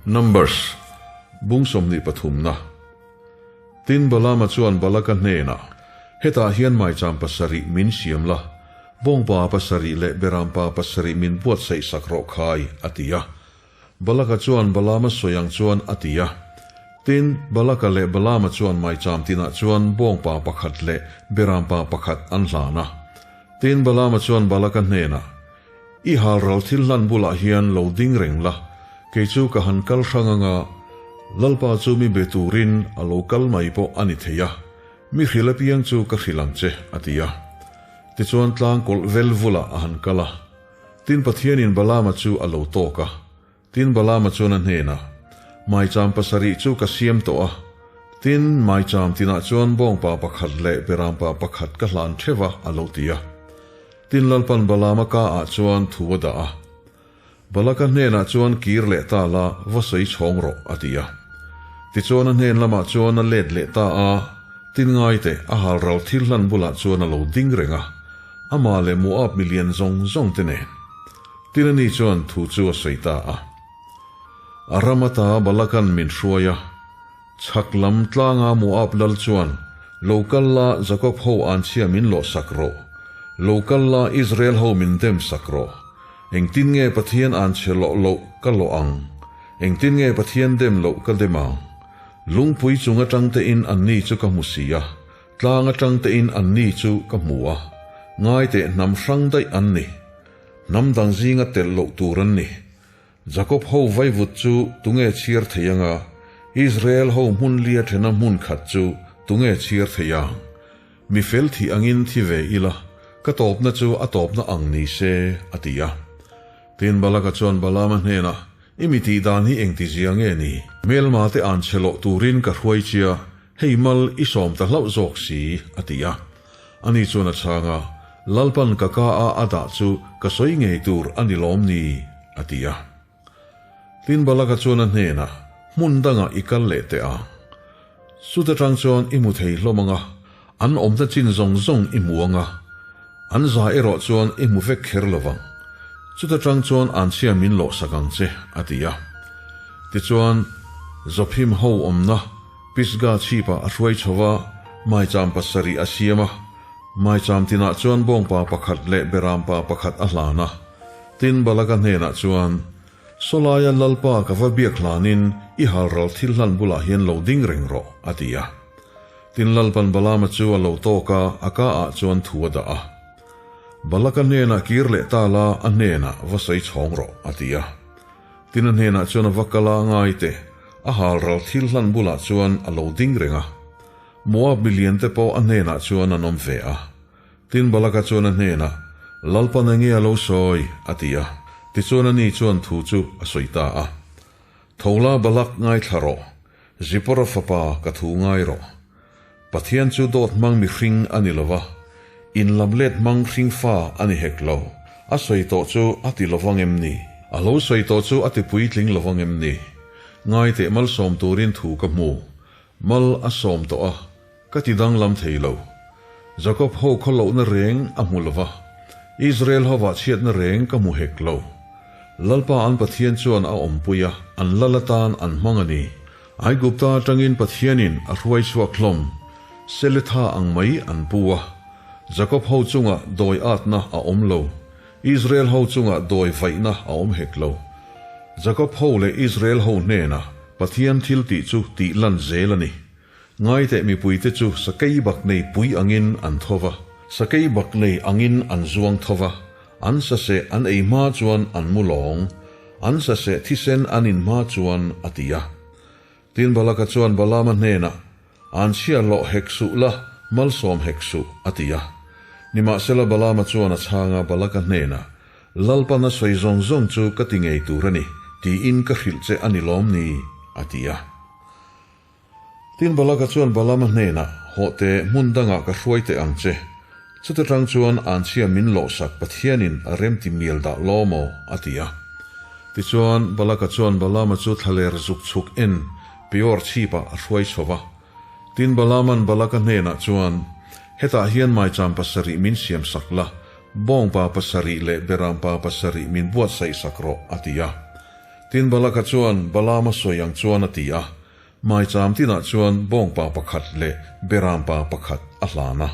Numbers, Bung sawmhnih pathumna. Tin, Balaama chuan Balaka hnenah, Hetah hian maicham pasarih min siam la, bawngpa pasarih leh berampa pasarih min buatsaih sak rawh khai, a ti a. Balaka chuan Balaama sawi ang chuan a ti a. Tin, Balaka leh Balaama chuan maicham tinah chuan bawngpa pakhat leh berampa pakhat an hlan a. Tin, Balaama chuan Balaka hnenah, I halral thil hlan bulah hian lo ding reng la, kei chu ka han kal hrang anga, Lalpa chu mi be turin a lo kal mai pawh a ni thei a, mi hrilh apiang chu ka hrilh ang che, a ti a. Tichuan tlang kawlh vel vulah a han kal a. Tin Pathianin Balaama chu a lo tawk a. Tin Balaama chuan a hnenah, Maicham pasarih chu ka siam tawh a. Tin, maicham tinah chuan bawngpa pakhat leh berampa pakhat ka hlan theuh a, a lo ti a. Tin Lalpan Balaama ka ah chuan thu a dah a. Balaka hnenah chuan kir leh ta la, va sawi chhawng rawh, a ti a. Tichuan a hnen lamah chuan a let leh ta a, tin ngaite a halral thil hlan bulah chuan a lo ding reng a, amah leh Moab milian zawng zawng te nen. Tin ani chuan thu chu a sawi ta a. A ram ata Balakan min hruai a, chhak lam tlanga Moab lal chuan, Lo kal la, Jakob ho anchhia min lawh sak rawh. Lo kal la, Israel ho min dem sak rawh. Engtin nge Pathian anchhe lawh loh ka lawh ang? Engtin nge Pathian dem loh ka dem ang? Lungpui chung atang tein anni chu ka hmu si a, tlang atang tein anni chu ka hmu a. Ngaiteh hnam hrang daih an ni. Hnam dang zinga telh loh tur an ni. Jakob ho vaivut chu tunge chhiar thei anga, Israel ho hmun lia thena hmun khat chu tunge chhiar thei ang? Mi fel thih angin thi ve ila, ka tawpna chu a tawpna ang ni se, a ti a. Tin, Balaka chuan Balaama hnenah, I mi tih dan hi engti zia nge ni? Hmelma te an chhe loh turin ka hruai chia, hei mal i sawm ta hlauh zawk si, a ti a. Ani chuan a chhang a, Lalpan ka ka a a dah chu ka sawi ngei tur a ni lawm ni? a ti a. Tin Balaka chuan a hnenah, Hmun dangah i kal leh teh ang. Chuta tang chuan i hmu thei hlawm ang a, an awmna chin zawng zawng i hmu ang a, an za erawh chuan i hmu vek kher lo vang. Chuta tang chuan anchhia min lawhsak ang che, a ti a. Tichuan, Zophim ho awmna Pisgah chhipah a hruai chho va, maicham pasarih a siam a. Maicham tinah chuan bawngpa pakhat leh berampa pakhat a hlan a. Tin, Balaka hnenah chuan, Sawlaia Lalpa ka va biak hlanin i halral thil hlan bulah hian lo ding reng rawh, a ti a. Tin, Lalpan Balaama chu a lo tawk a, a ka ah chuan thu a dah a. Balaka hnenah kir leh ta la, a hnenah va sawi chhawng rawh, a ti a. Tin, a hnenah chuan a va kal a, ngai teh, a halral thil hlan bulah chuan a lo ding reng a. Moab milian te pawh a hnenah chuan an awm ve a. Tin Balaka chuan a hnenah, Lalpan enge a lo sawi? a ti a. Tichuan ani chuan thu chu a sawi ta a. Tho la Balak ngaithla rawh, Zipporah fapa ka thu ngai rawh. Pathian chu dawt hmang mihring a ni lo va, inlam let hmang hring fa a ni hek lo. A sawi tawh chu a ti lo vang em ni? A lo sawi tawh chu a ti puitling lo vang em ni? Ngaiteh malsawm turin thu ka hmu. Mal a sawm tawh a. Ka ti danglam thei lo. Jakob ho khaw lohna reng a hmu lo va, Israel hovah chhiatna reng ka hmu hek lo. Lalpa an Pathian chuan a awmpui a, an lal atan an hmang a ni. Aigupta atangin Pathianin a hruai chhuak hlawm, Seletha ang mai an pu a. Jakob ho chungah dawi atna a awm lo, Israel ho chungah dawi vaihna a awm hek lo. Jakob ho leh Israel ho hnenah Pathian thiltih chu tih lan zel a ni. Ngaiteh mipuite chu sakei bak nei pui angin an tho va, sakei bak nei angin an zuang tho va, an saseh an ei hma chuan an mu lawng, an saseh thisen an in hma chuan, a ti a. Tin Balaka chuan Balaama hnenah, An chhia hlawh hek suh la, malsawm hek suh, a ti a. Nimahsela Balaama chuan a chhang a Balaka hnenah, Lalpan a sawi zawng zawng chu ka ti ngei tur a ni, tiin ka hrilh che a ni lawm ni? a ti a. Tin Balaka chuan Balaama hnenah, Hawh teh, hmun dangah ka hruai teh ang che. Chuta tang chuan anchhia min lawhsak Pathianin a remti mial dah law maw? a ti a. Tichuan, Balaka chuan Balaama chu thlaler zuk chhuk en Peor chhipah a hruai chho va. Tin Balaaman Balaka hnenah chuan, Hetah hian maicham pasarih min siam sak la, bawngpa pasarih leh berampa pasarih min buatsaih sak rawh, a ti a. Tin, Balaka chuan Balaama sawi ang chuan a ti a, maicham tinah chuan bawngpa pakhat leh berampa pakhat a hlan a.